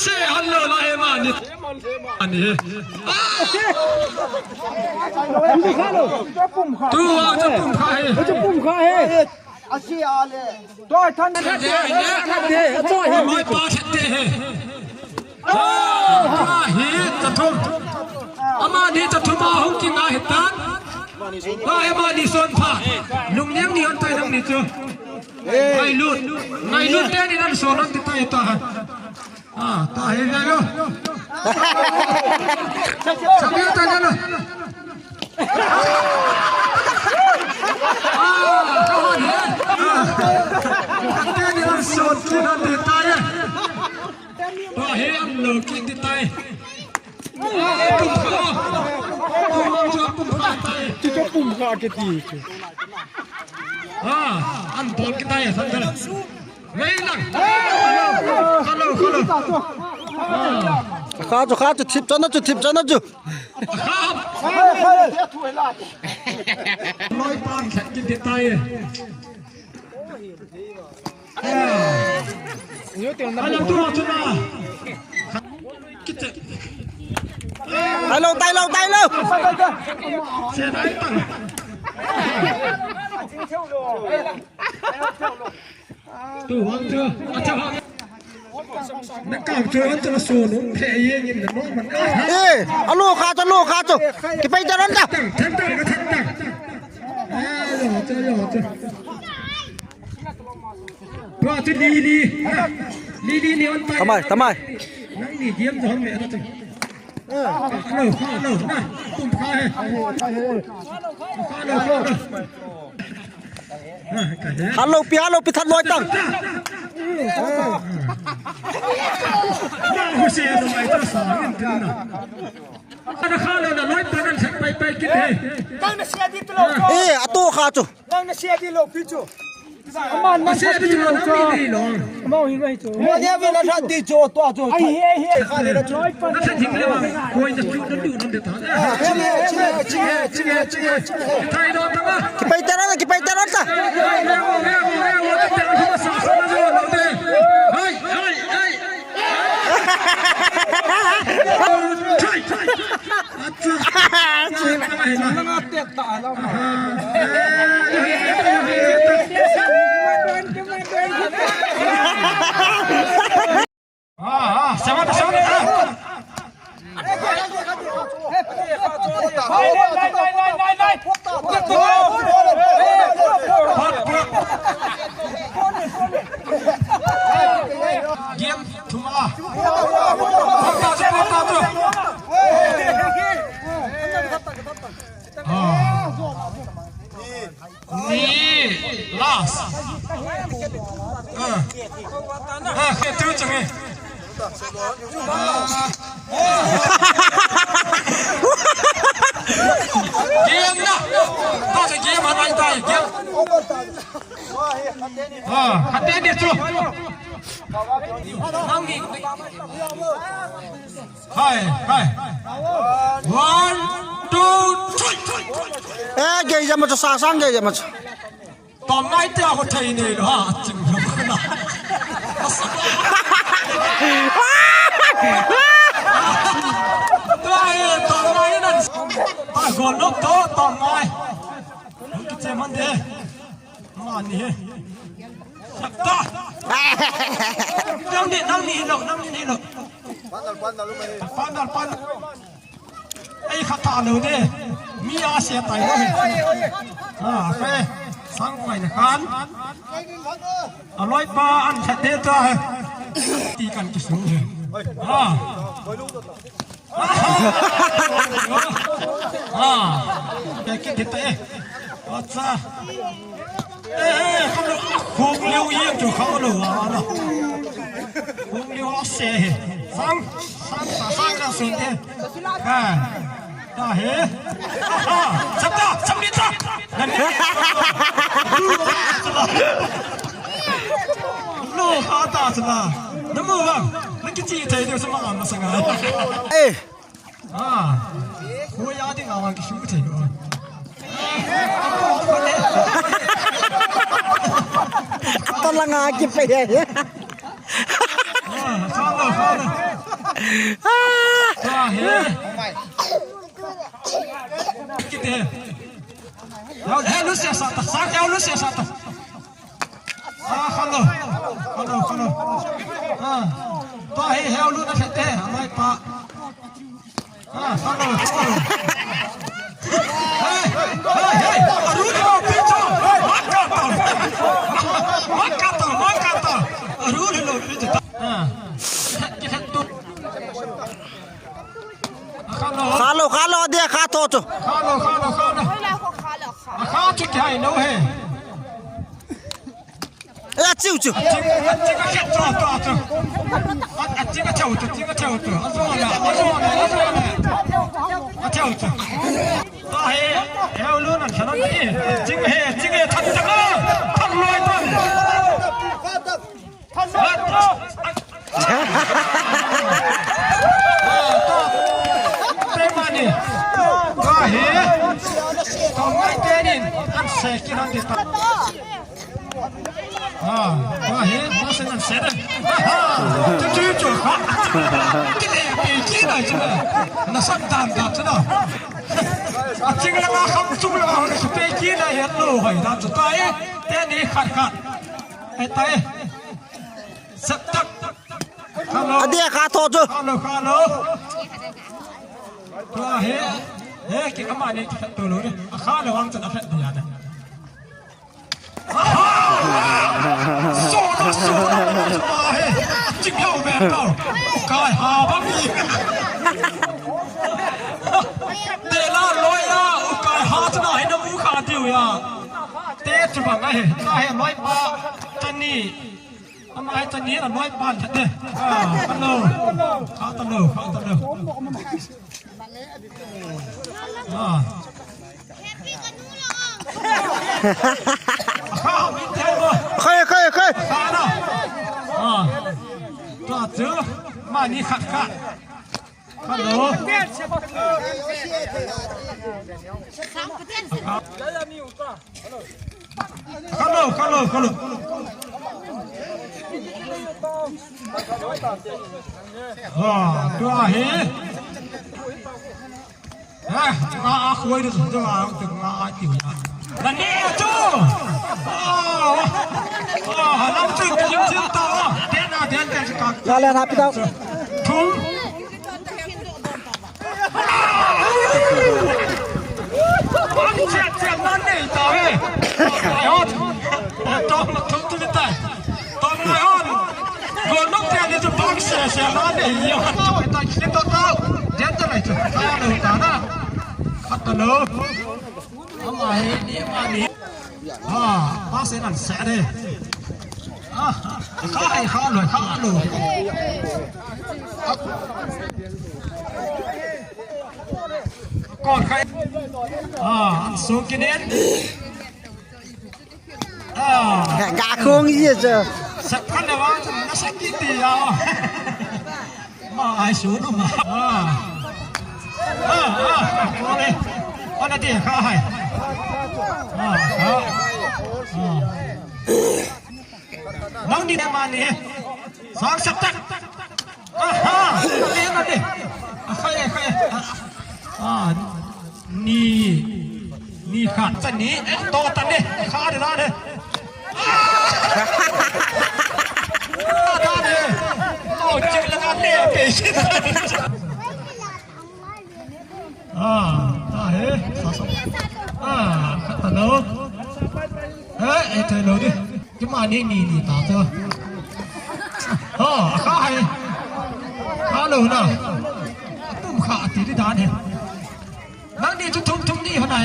ເຊຮັນໂລລະເອມານີ ອັນນີ້ ຕູເຈົ້າປຸ້ມຂ້າເຮ ເຈົ້າປຸ້ມຂ້າເຮ ອາຊີອາເລ ໂຕຍທັນເດ ໂຕຍທັນເດ ໂຕຍທັນເດ ໂຕຍປາທັນເດ ເອີ ເຮຕະທຸມ ອາມານີຕະທຸມາ ຮຸງກິງອາເຮັດຕານ ເອີ ອາມານີສອນພາ ລຸງນຽງນີອັນໄຕນັງນີເຈີ ໄງລຸດ ໄງລຸດແດ່ນີ້ນັ້ນ ໂຊນນັ້ນຕິໄຕຕາ ອ່າ ຕາເຫັນໄງເນາະ ສະເບຍຕາເນາະ ອ່າ ຕາເຫັນ ອ່າ ຕາເຫັນອັນໂຊນທີ່ນັ້ນຕິໄຕ ຕາເຫັນອັນໂລກິຕິໄຕ ອ່າ ອັນໂຕນກິໄຕ ສັນເດ ເວລັງ ຄາໂລ ຄາໂລ ຄາໂລ ອ່າ ຄາຈຸ ຄາຈຸ ທິບຈັນນະຈຸ ທິບຈັນນະຈຸ ລອຍປານແຂກກິນຕິໄຕ ເອີ ອາລະ ຕົວຈຸນາ ໄຕໂລ ໄຕໂລ ໄຕໂລ ເສຍດາຍຕັງ ເອີ ອາໂລຄາໂຕ ໂລຄາໂຕ ກິໄປຕະນັ້ນຕະ ທັງ ທັງ ທັງ ທັງ ເອີ ໂຕ ໂຕ ໂຕ ໂຕ ດີ ດີ ດີ ດີ ນີ້ອອນໄປ ທຳໄມ ທຳໄມ ນັ່ງນີ້ຢ້ຽມຈອມແມ່ນະ ເອີ ເອົາເລີຍ ເອົາເລີຍ ປຸ້ມຂ້າ ເອົາເລີຍ ເອົາເລີຍ ຮາໂລປີ ຮາໂລປີ ທັດລອຍຕັງ ເອີ ເຊລະໄມຕະສອນນີ້ນະ ທະນາຄານລະລອຍປານນັ້ນ ໄປ ໄປກິນເດ ເອີ ອາໂຕຄາຈຸ Nang na sia di lo pichu. Ama na sia di lo cho. Ama hin mai cho. Mo dia vi na sa di cho to cho. Ai he he. Loi pa. Koi na chu na du na de ta. Chine chine chine chine chine. Thai do ta ma. Kipai tara kipai tara ta. Hai hai hai. Game. Thuma. Pata tu, pata tu. Ah. Ni last. Ah. Ah, tu jangan. Ah. Game dah. Tak ada game, ada game. Game. ເອີ ຄັນເຕະເດຊະ ໄປ ໄປ ວັນ ທູ ທຣີ ເອີ ເກຍຢາມາຊາ ສັງເກຍຢາມາຊາ ຕອນໄນເຕຍ ເຂົາໄທເນ ຫາຈິງ ຕອນໄນນັ້ນ ຕາກອນລົບໂຕ ຕອນໄນ ເຂົາກິດເຈມັນເດ. ມານີ້ ສັກຕາ ນັ່ງນີ້ ນັ່ງນີ້ເນາະ ນັ່ງນີ້ເນາະ ປັນດັນ ປັນດັນ ປັນດັນ ໄອ້ຂາຕາເລີເດ ມີອາເຊຍໄຕເນາະ ອ່າ ໄປ ສັງໄປນະຄັນ ອະລອຍປາອັນແຄເດຕາ ຕີກັນກິສຸງ ອ່າ. ອ່າ ແຕ່ກິນເຮັດແຕ່ ອາຈາ ເອີ ຄົງເລວອີ່ຫຍັງຈຸເຂົາເນາະ ຄົງເລວເຊ ສັງ ສັງ ສັງ ສັງກະສຸນເອ ອ່າ ຕາເຮ ອ່າ ສັບຕາ ສັບມິດຕາ ນັ້ນ ໂລຄາຕາສະລາ ນະໂມວັງ ນັກກິຈີໄທເດວສະມາອາມາສະງາ ເອ. ອ່າ ໂຄຍາຕິງາວັງກິຊູໄທໂດ ອັດຕະ ລະງາກິນໄປເດ. ອ່າ ຊາໂລ ຊາໂລ ອ່າ ຊາເຮ ກິນເດ. ເຮົາ ເຮົາລຸເຊຊາຕະ ຊາເຮົາລຸເຊຊາຕະ. ອ່າ ຄາໂລ ຄາໂລ ຄາໂລ ອ່າ ຕົວເຮ ເຮົາລຸນະເຄເຕ ອາໄລປະ. ອ່າ ຄາໂລ ຄາໂລ ເຮີຍ ເຮີຍ ເຮີຍ ອາລຸນ ເຮົາປິດຈອ ມາກາຕາ ມາກາຕາ ມາກາຕາ ອາລຸນ ເຮົາປິດຈອ ອ່າ ຄາໂລ ຄາໂລ ຄາໂລ ເດ ຄາໂທໂຈ ຄາໂລ ຄາໂລ ຄາໂລ ຄາໂລ ຄາໂລ ຄາໂລ ຄາໂລ ຄາໂລ ຄາໂລ ຄາໂລ ຄາໂລ ເອີ ຈິວ ຈິວ ອາເດຍ ຄາໂທດເດີ ຄາໂລ ຄາໂລ ເຮ ເຮ ກິນອາມານີ້ ໂຕໂລນີ້ ຄາລະວັງຈະນະແພດເດຍນະ. ໂຊດາ ໂຊດາ ໂຊດາ ເຮ ຈິງເອົາແມ່ນເອົາ ກາຍຫາບັງອີ ເດລາລອຍອາ ກາຍຫາຈະນະ ໃຫ້ນຳອູຄາດິວຍາ ເຕະຈຸບັງໄອ ກາຍເຮ ລອຍປາ ຕະນີ ອາມາຍຕະນີລະ ລອຍປານເດ ອາ ຕະໂລ ເຂົ້າຕະໂລ ເຂົ້າຕະໂລ ອາ. ເຄີຍ ເຄີຍ ເຄີຍ ຕາເນາະ ອາ ຕົວເຈີ ມານີ້ຄັກຄະ ຄາໂລ ຄາໂລ ຄາໂລ ຄາໂລ ອາ ຕົວເຮ ເອີ ອາ ອາ ຄຸຍດູ ຕົວເອົາ ຕົວເອົາ ລະນີ້ ຈູ ໂອ້ ໂອ້ ລຳຕຶກ ລຳຕຶກ ຕໍ່ ເດນ ເດນ ເດນ ກາ ກາແລນ ຮັບ ພີ່ນ້ອງ ທຸງ ບັງເສດ ເສດ ນັ້ນນີ້ ຕາເວີຍ ຕາຍ ອອດ ຕ້ອງ ທຸງ ທຸງ ຕາຍ ຕ້ອງ ອອດ ໂກນນົກແຕນນີ້ ຈະບັງເສດ ເສດ ນັ້ນນີ້ ຍອດ ຕາຍ ເສດ ຕາຍ ເດນ ຕາຍ ຕາເລີຍ ຕານະ ຄັດຕະເລີຍ ເອົາມາໃຫ້ນີ້ ມານີ້ ອ່າ ປາເສນັ້ນແຊະເດ້ ອ່າ ຂ້າໃຫ້ຂ້າເລີຍ ຂ້າເລີຍ ກ່ອນໃຄ ອ່າ ອັນສູງກິເນນ ອ່າ ກາຄົງເຍເຈີ ສັກພັນລະວ່າ ນະສັກກິຕິຍາ ມາໄອສູນມາ ເອີ ເອີ ເອີ ໂອເລ ອັນນະຕິຂ້າໃຫ້ ເອີ ເອີ ເອີ ນັງດີແນມານີ້ ສາມສັບຕັກ ອາຮາ ເລນະຕິ ອາ ໃຄ ໃຄ ອາ ນີ້ ນີ້ຂາດ ຕະນີ້ ເອະ ໂຕຕະນີ້ ຂາດລະເດ້ ຕາເດ້ ໂຕຈິງລະກະເນເປຊິ ອາ ຕາເຮ ສາສະ ອາ ຄັດຕະໂລ ເອ ເອ ເທໂລດິ ຈະມານີ້ ນີ້ ນີ້ ຕາເທີ ອາ ຂາໃຫ້ ຂາໂລນະ ຕຸ້ມຂາຕິດດານເຮ ນັງນີ້ ທຸກໆ ທຸກນີ້ຫັ້ນໃດ